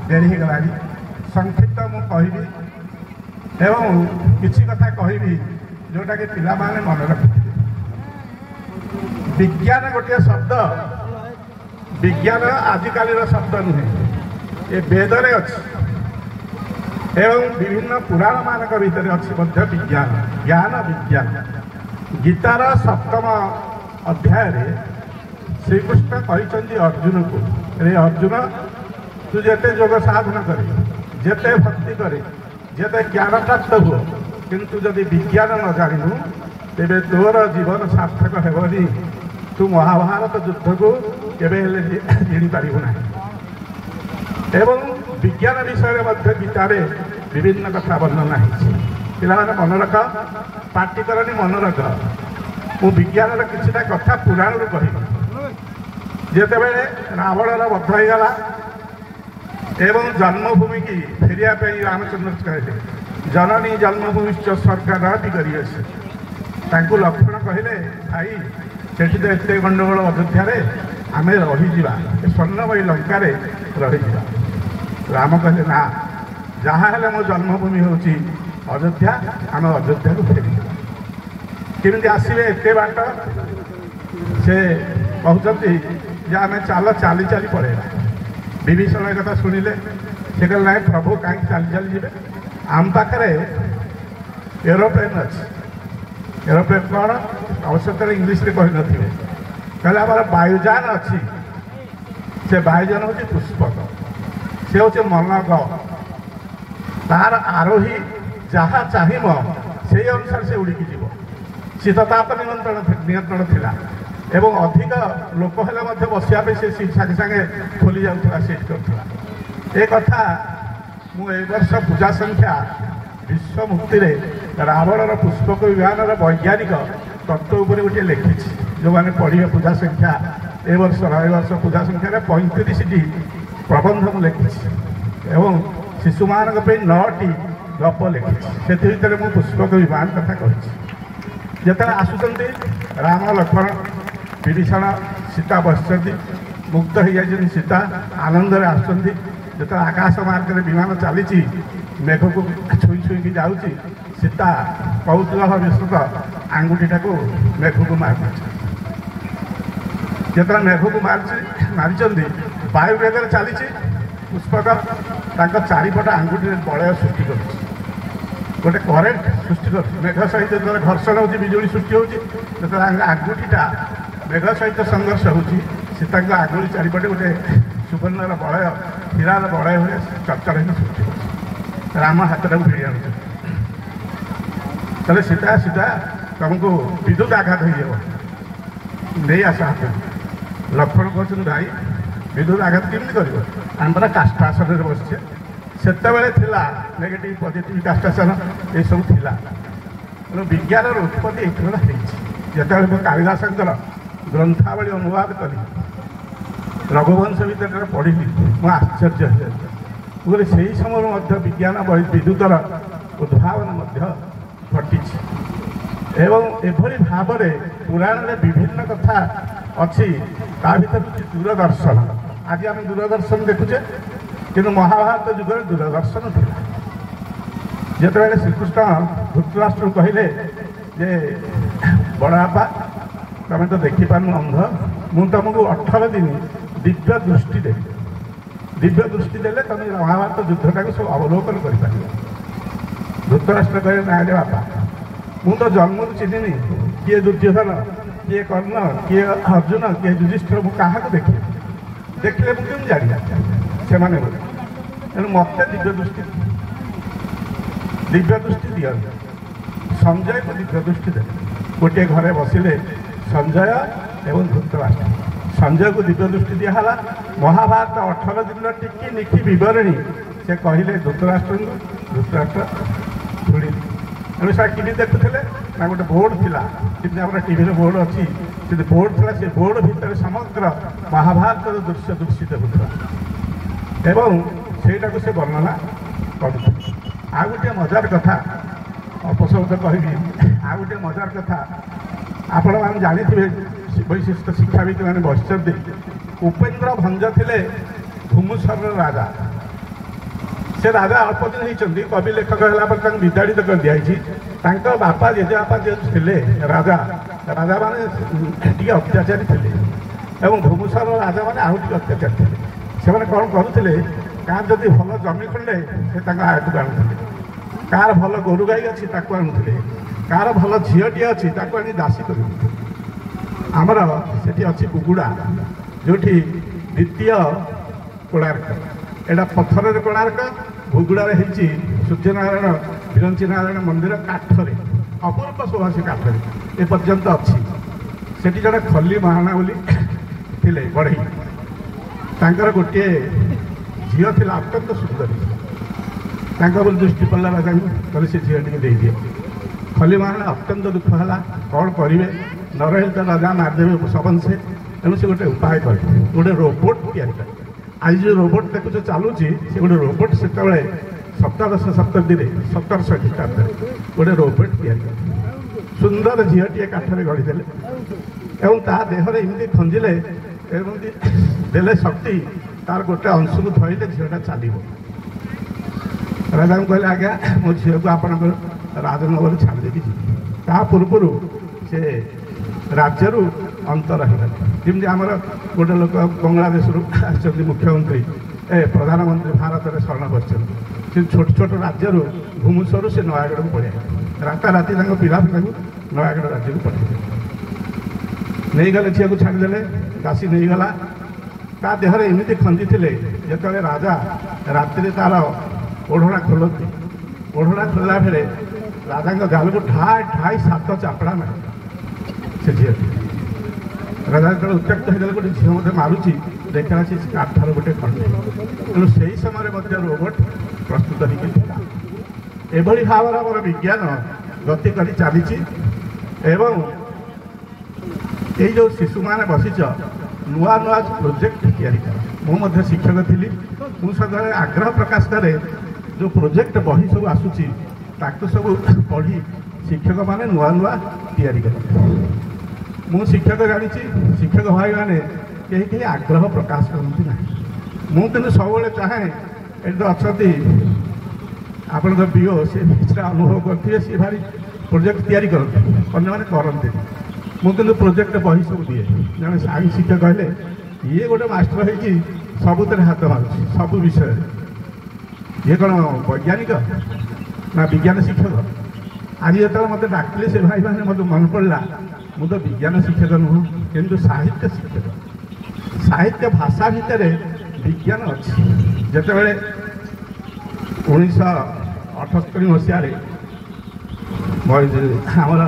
ଡେରି ହେଇଗଲାଣି। ସଂକ୍ଷିପ୍ତ ମୁଁ କହିବି ଏବଂ କିଛି କଥା କହିବି ଯେଉଁଟାକି ପିଲାମାନେ ମନେ ରଖିଥିବେ। ବିଜ୍ଞାନ ଗୋଟିଏ ଶବ୍ଦ, ବିଜ୍ଞାନ ଆଜିକାଲିର ଶବ୍ଦ ନୁହେଁ, ଏ ବେଦରେ ଅଛି ଏବଂ ବିଭିନ୍ନ ପୁରାଣମାନଙ୍କ ଭିତରେ ଅଛି ମଧ୍ୟ ବିଜ୍ଞାନ, ଜ୍ଞାନ ବିଜ୍ଞାନ। ଗୀତାର ସପ୍ତମ ଅଧ୍ୟାୟରେ ଶ୍ରୀକୃଷ୍ଣ କହିଛନ୍ତି ଅର୍ଜୁନକୁ, ରେ ଅର୍ଜୁନ, ତୁ ଯେତେ ଯୋଗ ସାଧନ କରେ, ଯେତେ ଭକ୍ତି କରେ, ଯେତେ ଜ୍ଞାନ ପ୍ରାପ୍ତ ହୁଅ, କିନ୍ତୁ ଯଦି ବିଜ୍ଞାନ ନ ଜାଣିବୁ ତେବେ ତୋର ଜୀବନ ସାର୍ଥକ ହେବନି। ତୁ ମହାଭାରତ ଯୁଦ୍ଧକୁ କେବେ ହେଲେ ଜିଣିପାରିବୁ ନାହିଁ। ଏବଂ ବିଜ୍ଞାନ ବିଷୟରେ ମଧ୍ୟ ଗୀତାରେ ବିଭିନ୍ନ କଥା ବର୍ଣ୍ଣନା ହେଇଛି। ପିଲାମାନେ ମନେ ରଖ, ପାଟି କରନି, ମନେ ରଖ। ମୁଁ ବିଜ୍ଞାନର କିଛିଟା କଥା ପୁରାଣରୁ କହିବି। ଯେତେବେଳେ ରାବଣର ବଧ ହେଇଗଲା ଏବଂ ଜନ୍ମଭୂମିକି ଫେରିବା ପାଇଁ ରାମଚନ୍ଦ୍ର କହିଲେ, ଜନନୀ ଜନ୍ମଭୂମିଶ୍ଚ ସ୍ୱର୍ଗନାପି କରିଅଛି। ତାଙ୍କୁ ଲକ୍ଷ୍ମଣ କହିଲେ, ଭାଇ ସେଠି ତ ଏତେ ଗଣ୍ଡଗୋଳ ଅଯୋଧ୍ୟାରେ, ଆମେ ରହିଯିବା, ଏ ସ୍ୱର୍ଣ୍ଣମୟୀ ଲଙ୍କାରେ ରହିଯିବା। ରାମ କହିଲେ, ନା, ଯାହା ହେଲେ ମୋ ଜନ୍ମଭୂମି ହେଉଛି ଅଯୋଧ୍ୟା, ଆମେ ଅଯୋଧ୍ୟାକୁ ଫେରିଯିବା। କେମିତି ଆସିବେ ଏତେ ବାଟ? ସେ କହୁଛନ୍ତି ଯେ ଆମେ ଚାଲ ଚାଲି ଚାଲି ପଳେଇବା। ବିଭୀଷଣ ଏ କଥା ଶୁଣିଲେ, ସେ କହିଲେ, ନାଇଁ ପ୍ରଭୁ, କାହିଁକି ଚାଲି ଚାଲି ଯିବେ, ଆମ ପାଖରେ ଏରୋପ୍ଲେନ୍ ଅଛି। ଏରୋପ୍ଲେନ୍ କ'ଣ ଅବଶ୍ୟ ସେତେବେଳେ ଇଂଲିଶରେ କହିନଥିବେ। କହିଲେ ଆମର ବାୟୁଯାନ ଅଛି, ସେ ବାୟୁଯାନ ହେଉଛି ପୁଷ୍ପକ, ସେ ହେଉଛି ମନଗ, ତାର ଆରୋହୀ ଯାହା ଚାହିଁବ ସେଇ ଅନୁସାରେ ସେ ଉଡ଼ିକି ଯିବ। ଶୀତତାପ ନିୟନ୍ତ୍ରଣ ଥିଲା ଏବଂ ଅଧିକ ଲୋକ ହେଲେ ମଧ୍ୟ ବସିବା ପାଇଁ ସେ ସିଟ୍ ସାଙ୍ଗେ ସାଙ୍ଗେ ଖୋଲି ଯାଉଥିଲା, ସିଟ୍ କରୁଥିଲା। ଏ କଥା ମୁଁ ଏ ବର୍ଷ ପୂଜା ସଂଖ୍ୟା ବିଶ୍ୱମୁକ୍ତିରେ ରାବଣର ପୁଷ୍ପକ ବିମାନର ବୈଜ୍ଞାନିକ ତତ୍ତ୍ୱ ଉପରେ ଗୋଟିଏ ଲେଖିଛି। ଯେଉଁମାନେ ପଢ଼ିବେ ପୂଜା ସଂଖ୍ୟା ଏ ବର୍ଷ, ଏ ବର୍ଷ ପୂଜା ସଂଖ୍ୟାରେ 35ଟି ପ୍ରବନ୍ଧ ମୁଁ ଲେଖିଛି ଏବଂ ଶିଶୁମାନଙ୍କ ପାଇଁ 9ଟି ଗପ ଲେଖିଛି। ସେଥି ଭିତରେ ମୁଁ ପୁଷ୍ପକ ବିମାନ କଥା କହିଛି। ଯେତେବେଳେ ଆସୁଛନ୍ତି ରାମ, ଲକ୍ଷ୍ମଣ, ବିଭୀଷଣ, ସୀତା ବସିଛନ୍ତି, ମୁକ୍ତ ହେଇଯାଇଛନ୍ତି ସୀତା, ଆନନ୍ଦରେ ଆସୁଛନ୍ତି। ଯେତେବେଳେ ଆକାଶ ମାର୍ଗରେ ବିମାନ ଚାଲିଛି, ମେଘକୁ ଛୁଇଁ ଛୁଇଁକି ଯାଉଛି, ସୀତା କୌତୁହଳ ମିଶ୍ରିତ ଆଙ୍ଗୁଠିଟାକୁ ମେଘକୁ ମାରିଦେଇଛନ୍ତି। ଯେତେବେଳେ ମେଘକୁ ମାରିଛନ୍ତି, ବାୟୁ ବେଗରେ ଚାଲିଛି ପୁଷ୍ପକ, ତାଙ୍କ ଚାରିପଟ ଆଙ୍ଗୁଠିରେ ବଳୟ ସୃଷ୍ଟି କରୁଛି, ଗୋଟେ କରେଣ୍ଟ ସୃଷ୍ଟି କରୁଛି। ମେଘ ସହିତ ଯେତେବେଳେ ଘର୍ଷଣ ହେଉଛି, ବିଜୁଳି ସୃଷ୍ଟି ହେଉଛି। ଯେତେବେଳେ ଆଙ୍ଗୁଠିଟା ମେଘ ସହିତ ସଂଘର୍ଷ ହେଉଛି, ସୀତାଙ୍କ ଆଙ୍ଗୁଳି ଚାରିପଟେ ଗୋଟେ ସୁବର୍ଣ୍ଣର ବଳୟ, ହୀରାର ବଳୟ ଭଳିଆ ଚର୍ଚର ହେଇକି ସୃଷ୍ଟି ହେଉଛି। ରାମ ହାତଟାକୁ ଭିଡ଼ି ଆଣୁଛନ୍ତି। ତାହେଲେ ସୀତା, ସୀତା ତମକୁ ବିଦ୍ୟୁତ ଆଘାତ ହେଇଯିବ, ନେଇ ଆସ ହାତ। ଲକ୍ଷ୍ମଣ କହୁଛନ୍ତି, ଭାଇ ବିଦ୍ୟୁତ ଆଘାତ କେମିତି କରିବ, ଆମେ ପରା କାଷ୍ଠାସନରେ ବସିଛେ। ସେତେବେଳେ ଥିଲା ନେଗେଟିଭ୍ ପଜିଟିଭ୍ କାଷ୍ଠାସନ ଏସବୁ ଥିଲା। ତେଣୁ ବିଜ୍ଞାନର ଉତ୍ପତ୍ତି ଏଇଥିରେ ହେଇଛି। ଯେତେବେଳେ ମୁଁ କାଳିଦାସଙ୍କର ଗ୍ରନ୍ଥାବଳୀ ଅନୁବାଦ କଲି, ରଘୁବଂଶ ଭିତରେ ପଢ଼ିଲି, ମୁଁ ଆଶ୍ଚର୍ଯ୍ୟ ହେଇଯାଇଥିଲି। ମୁଁ କହିଲି ସେଇ ସମୟରୁ ମଧ୍ୟ ବିଜ୍ଞାନ ବିଦ୍ୟୁତର ଉଦ୍ଭାବନ ମଧ୍ୟ ଘଟିଛି। ଏବଂ ଏଭଳି ଭାବରେ ପୁରାଣରେ ବିଭିନ୍ନ କଥା ଅଛି। ତା ଭିତରେ ହେଉଛି ଦୂରଦର୍ଶନ। ଆଜି ଆମେ ଦୂରଦର୍ଶନ ଦେଖୁଛେ, କିନ୍ତୁ ମହାଭାରତ ଯୁଗରେ ଦୂରଦର୍ଶନ ଥିଲା। ଯେତେବେଳେ ଶ୍ରୀକୃଷ୍ଣ ଧୃତରାଷ୍ଟ୍ରକୁ କହିଲେ ଯେ ବଡ଼ ବାପା, ତମେ ତ ଦେଖିପାରୁନ, ଅନ୍ଧ, ମୁଁ ତମକୁ 18 ଦିନ ଦିବ୍ୟ ଦୃଷ୍ଟି ଦେବି। ଦିବ୍ୟ ଦୃଷ୍ଟି ଦେଲେ ତମେ ମହାଭାରତ ଯୁଦ୍ଧଟାକୁ ସବୁ ଅବଲୋକନ କରିପାରିବ। ଧୃତରାଷ୍ଟ୍ର କହିଲେ, ନା ରେ ବାପା, ମୁଁ ତ ଜନ୍ମରୁ ଚିହ୍ନିନି କିଏ ଦୁର୍ଯ୍ୟୋଧନ, କିଏ କର୍ଣ୍ଣ, କିଏ ଅର୍ଜୁନ, କିଏ ଯୁଧିଷ୍ଠିର, ମୁଁ କାହାକୁ ଦେଖିବି? ଦେଖିଲେ ମୁଁ କେମିତି ଜାଣିବି ସେମାନେ ବୋଲି? ତେଣୁ ମୋତେ ଦିବ୍ୟ ଦୃଷ୍ଟି ଦିଅନ୍ତୁ। ସଞ୍ଜୟକୁ ଦିବ୍ୟ ଦୃଷ୍ଟି ଦେଲେ। ଗୋଟିଏ ଘରେ ବସିଲେ ସଞ୍ଜୟ ଏବଂ ଧୃତରାଷ୍ଟ୍ର। ସଞ୍ଜୟକୁ ଦିବ୍ୟ ଦୃଷ୍ଟି ଦିଆହେଲା। ମହାଭାରତ 18 ଦିନର ଟିକି ନିଖି ବିବରଣୀ ସେ କହିଲେ ଧୃତରାଷ୍ଟ୍ରଙ୍କୁ, ଧୃତରାଷ୍ଟ୍ର ଶୁଣିଲେ। ତେଣୁ ସେ କେମିତି ଦେଖୁଥିଲେ ନା, ଗୋଟେ ବୋର୍ଡ଼ ଥିଲା, ଯେମିତି ଆମର ଟିଭିରେ ବୋର୍ଡ଼ ଅଛି, ସେଠି ବୋର୍ଡ଼ ଥିଲା, ସେ ବୋର୍ଡ଼ ଭିତରେ ସମଗ୍ର ମହାଭାରତର ଦୃଶ୍ୟ ଦୃଶ୍ୟିତ ହେଉଥିଲା ଏବଂ ସେଇଟାକୁ ସେ ବର୍ଣ୍ଣନା କରୁଥିଲେ। ଆଉ ଗୋଟିଏ ମଜାର କଥା, ଅଳ୍ପ ଶବ୍ଦ କହିବି, ଆଉ ଗୋଟିଏ ମଜାର କଥା ଆପଣମାନେ ଜାଣିଥିବେ, ବୈଶିଷ୍ଟ ଶିକ୍ଷାବିତ୍ ମାନେ ବସିଛନ୍ତି। ଉପେନ୍ଦ୍ର ଭଞ୍ଜ ଥିଲେ ଘୁମୁସରର ରାଜା। ସେ ରାଜା ଅଳ୍ପ ଦିନ ହେଇଛନ୍ତି, କବି ଲେଖକ ହେଲା ପରେ ତାଙ୍କୁ ବିତାଡ଼ିତ କରିଦିଆହେଇଛି। ତାଙ୍କ ବାପା ଜେଜେବାପା ଯେହେତୁ ଥିଲେ ରାଜା, ରାଜାମାନେ ଟିକେ ଅତ୍ୟାଚାରୀ ଥିଲେ ଏବଂ ଘୁମୁସର ରାଜାମାନେ ଆଉ ଟିକେ ଅତ୍ୟାଚାରୀ ଥିଲେ। ସେମାନେ କ'ଣ କରୁଥିଲେ, କାହାର ଯଦି ଭଲ ଜମି ଖଣ୍ଡେ ସେ ତାଙ୍କ ଆୟତକୁ ଆଣୁଥିଲେ, କାହାର ଭଲ ଗୋରୁ ଗାଈ ଅଛି ତାକୁ ଆଣୁଥିଲେ, କାହାର ଭଲ ଝିଅଟିଏ ଅଛି ତାକୁ ଆଣି ଦାସୀ କରିଦେଉଥିଲେ। ଆମର ସେଠି ଅଛି ବୁଗୁଡ଼ା, ଯେଉଁଠି ଦ୍ୱିତୀୟ କୋଣାର୍କ, ଏଇଟା ପଥରରେ କୋଣାର୍କ, ବୁଗୁଡ଼ାରେ ହେଇଛି ସୂର୍ଯ୍ୟନାରାୟଣ ବିରଞ୍ଚି ନାରାୟଣ ମନ୍ଦିର କାଠରେ, ଅପୂର୍ବ ଶୋଭା ସେ କାଠରେ ଏପର୍ଯ୍ୟନ୍ତ ଅଛି। ସେଠି ଜଣେ ଖଲି ମହାଣା ବୋଲି ଥିଲେ ବଢ଼େଇ, ତାଙ୍କର ଗୋଟିଏ ଝିଅ ଥିଲା ଅତ୍ୟନ୍ତ ସୁନ୍ଦରୀ। ତାଙ୍କ ଉପରେ ଦୃଷ୍ଟି ପଡ଼ିଲା ରାଜାଙ୍କୁ, କହିଲେ ସେ ଝିଅଟିକୁ ଦେଇଦିଅ। ଖଲି ମହାଣା ଅତ୍ୟନ୍ତ ଦୁଃଖ ହେଲା, କ'ଣ କରିବେ, ନ ରହିଲେ ତ ରାଜା ମାରିଦେବେ ସବଂଶେ। ତେଣୁ ସେ ଗୋଟେ ଉପାୟ କଲେ, ଗୋଟେ ରୋବୋଟ ତିଆରି କଲେ। ଆଜି ଯେଉଁ ରୋବୋଟ ଦେଖୁଛ ଚାଲୁଛି, ସେ ଗୋଟେ ରୋବୋଟ ସେତେବେଳେ 17ଶ ଶତାବ୍ଦୀରେ 1700 ଖ୍ରୀଷ୍ଟାବ୍ଦରେ ଗୋଟେ ରୋବୋଟ ତିଆରି କଲେ। ସୁନ୍ଦର ଝିଅଟିଏ କାଠରେ ଗଢ଼ିଦେଲେ ଏବଂ ତା ଦେହରେ ଏମିତି ଖଞ୍ଜିଲେ, ଏମିତି ଦେଲେ ଶକ୍ତି, ତାର ଗୋଟେ ଅଂଶକୁ ଧରିଲେ ଝିଅଟା ଚାଲିବ। ରାଜାଙ୍କୁ କହିଲେ, ଆଜ୍ଞା ମୋ ଝିଅକୁ ଆପଣଙ୍କର ରାଜନଗରରେ ଛାଡ଼ିଦେଇକି ଯିବି। ତା ପୂର୍ବରୁ ସେ ରାଜ୍ୟରୁ ଅନ୍ତର ହେଇଗଲେ। ଯେମିତି ଆମର ଗୋଟେ ଲୋକ ବଙ୍ଗଳାଦେଶରୁ ଆସିଛନ୍ତି ମୁଖ୍ୟମନ୍ତ୍ରୀ, ପ୍ରଧାନମନ୍ତ୍ରୀ ଭାରତରେ ଶରଣ ବସିଛନ୍ତି, ସେ ଛୋଟ ଛୋଟ ରାଜ୍ୟରୁ ଘୁମୁସରୁ ସେ ନୟାଗଡ଼କୁ ପଳେଇଆଇଲେ। ରାତାରାତି ତାଙ୍କ ପିଲା ପିଲାକୁ ନୟାଗଡ଼ ରାଜ୍ୟକୁ ପଠେଇଦେଲେ। ନେଇଗଲେ, ଝିଅକୁ ଛାଡ଼ିଦେଲେ, ଦାସୀ ନେଇଗଲା। ତା ଦେହରେ ଏମିତି ଖଞ୍ଜିଥିଲେ, ଯେତେବେଳେ ରାଜା ରାତିରେ ତାର ଓଢ଼ଣା ଖୋଲନ୍ତି, ଓଢ଼ଣା ଖୋଲିଲା ବେଳେ ରାଜାଙ୍କ ଗାଲକୁ ଢାଇ ଢାଇ 7 ଚାପଡ଼ା ମାରେ ସେ ଝିଅଟି। ରାଜା ଯେତେବେଳେ ଉତ୍ତ୍ୟକ୍ତ ହେଇଗଲେ, ଗୋଟେ ଝିଅ ମୋତେ ମାରୁଛି, ଦେଖିଲା ସେ କାଠର ଗୋଟେ ଖଣ୍ଡେ। ତେଣୁ ସେହି ସମୟରେ ମଧ୍ୟ ରୋବୋଟ ପ୍ରସ୍ତୁତ ହେଇକି ଥିଲା। ଏଭଳି ଭାବରେ ଆମର ବିଜ୍ଞାନ ଗତି କରି ଚାଲିଛି। ଏବଂ ଏଇ ଯେଉଁ ଶିଶୁମାନେ ବସିଛ, ନୂଆ ନୂଆ ପ୍ରୋଜେକ୍ଟ ତିଆରି କର। ମୁଁ ମଧ୍ୟ ଶିକ୍ଷକ ଥିଲି, ମୁଁ ସଦାବେଳେ ଆଗ୍ରହ ପ୍ରକାଶ କରେ ଯେଉଁ ପ୍ରୋଜେକ୍ଟ ବହି ସବୁ ଆସୁଛି ତାକୁ ସବୁ ପଢ଼ି ଶିକ୍ଷକମାନେ ନୂଆ ନୂଆ ତିଆରି କରନ୍ତି। ମୁଁ ଶିକ୍ଷକ ଜାଣିଛି, ଶିକ୍ଷକ ଭାଇମାନେ କେହି କେହି ଆଗ୍ରହ ପ୍ରକାଶ କରନ୍ତି ନାହିଁ। ମୁଁ କିନ୍ତୁ ସବୁବେଳେ ଚାହେଁ, ଏଠି ତ ଅଛନ୍ତି ଆପଣଙ୍କ ବିଓ, ସେ ସେଟା ଅନୁଭବ କରିଥିବେ, ସିଏ ଭାରି ପ୍ରୋଜେକ୍ଟ ତିଆରି କରନ୍ତି, ଅନ୍ୟମାନେ କରନ୍ତିନି। ମୁଁ କିନ୍ତୁ ପ୍ରୋଜେକ୍ଟ ବହି ସବୁ ଦିଏ। ଜଣେ ସାଇନ୍ସ ଶିକ୍ଷକ କହିଲେ, ଇଏ ଗୋଟେ ମାଷ୍ଟର ହେଇଛି ସବୁଥିରେ ହାତ ମାରୁଛି ସବୁ ବିଷୟରେ, ଇଏ କ'ଣ ବୈଜ୍ଞାନିକ ନା ବିଜ୍ଞାନ ଶିକ୍ଷକ? ଆଜି ଯେତେବେଳେ ମୋତେ ଡାକିଲେ ସେ ଭାଇମାନେ, ମୋତେ ମନେ ପଡ଼ିଲା ମୁଁ ତ ବିଜ୍ଞାନ ଶିକ୍ଷକ ନୁହଁ, କିନ୍ତୁ ସାହିତ୍ୟ ଶିକ୍ଷକ। ସାହିତ୍ୟ ଭାଷା ଭିତରେ ବିଜ୍ଞାନ ଅଛି। ଯେତେବେଳେ 1978 ମସିହାରେ ଆମର